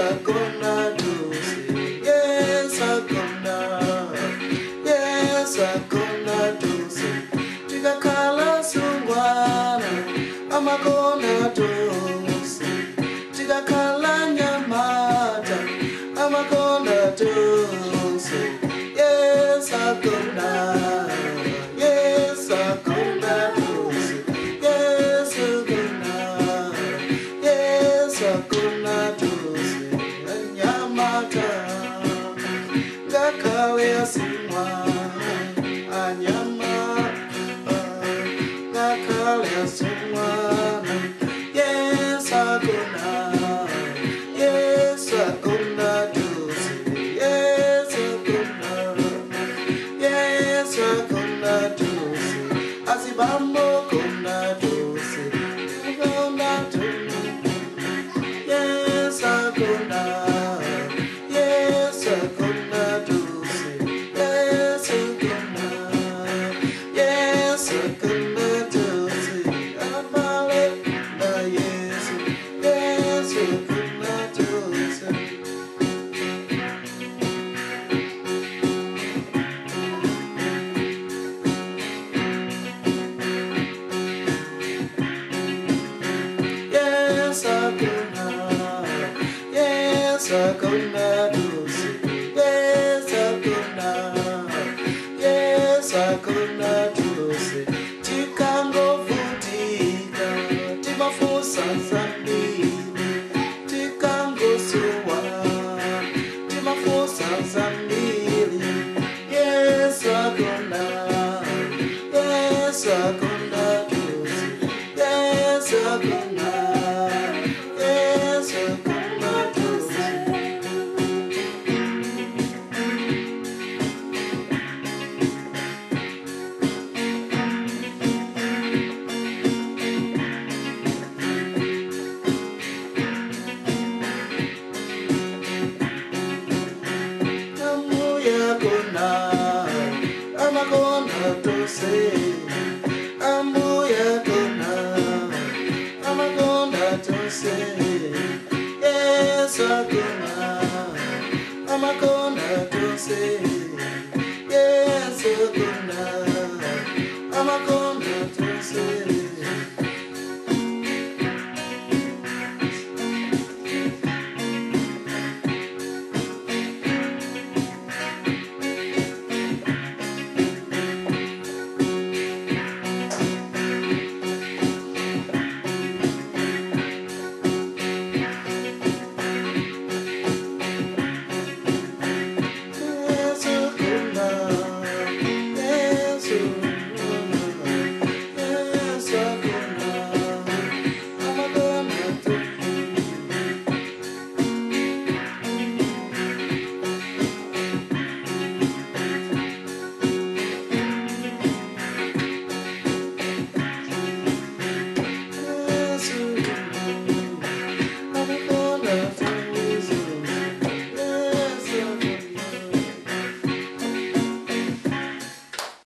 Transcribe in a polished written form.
akonda tonse, Yesu akonda, Yesu akonda tonse. Tikakhala sungwana amakonda tonse, tikakhala nyamata amakonda tonse. Yesu akonda, Yesu akonda tonse, Yesu akonda, Yesu akonda tonse. Anyamata ngakhale asungwana, anyamata ngakhale asungwana. Yesu akonda, Yesu akonda tonse, Yesu akonda, Yesu akonda tonse. Azibambo konda tonse, konda tonse. Yesu akonda, Yesu akonda tonse, Yesu akonda, Yesu akonda tonse. Abale na Yesu, Yesu akonda tonse. Yesu akonda, Yesu akonda tonse, Yesu akonda, Yesu akonda tonse. Tikangovutika timafunsa zambiri, tikangosowa timafunsa zambiri. Yesu akonda, Yesu akonda tonse, Yesu akonda, Yesu akonda tonse. Ambuye akonda, amakonda tonse. Ambuye akonda, amakonda tonse. Yesu akonda, amakonda tonse.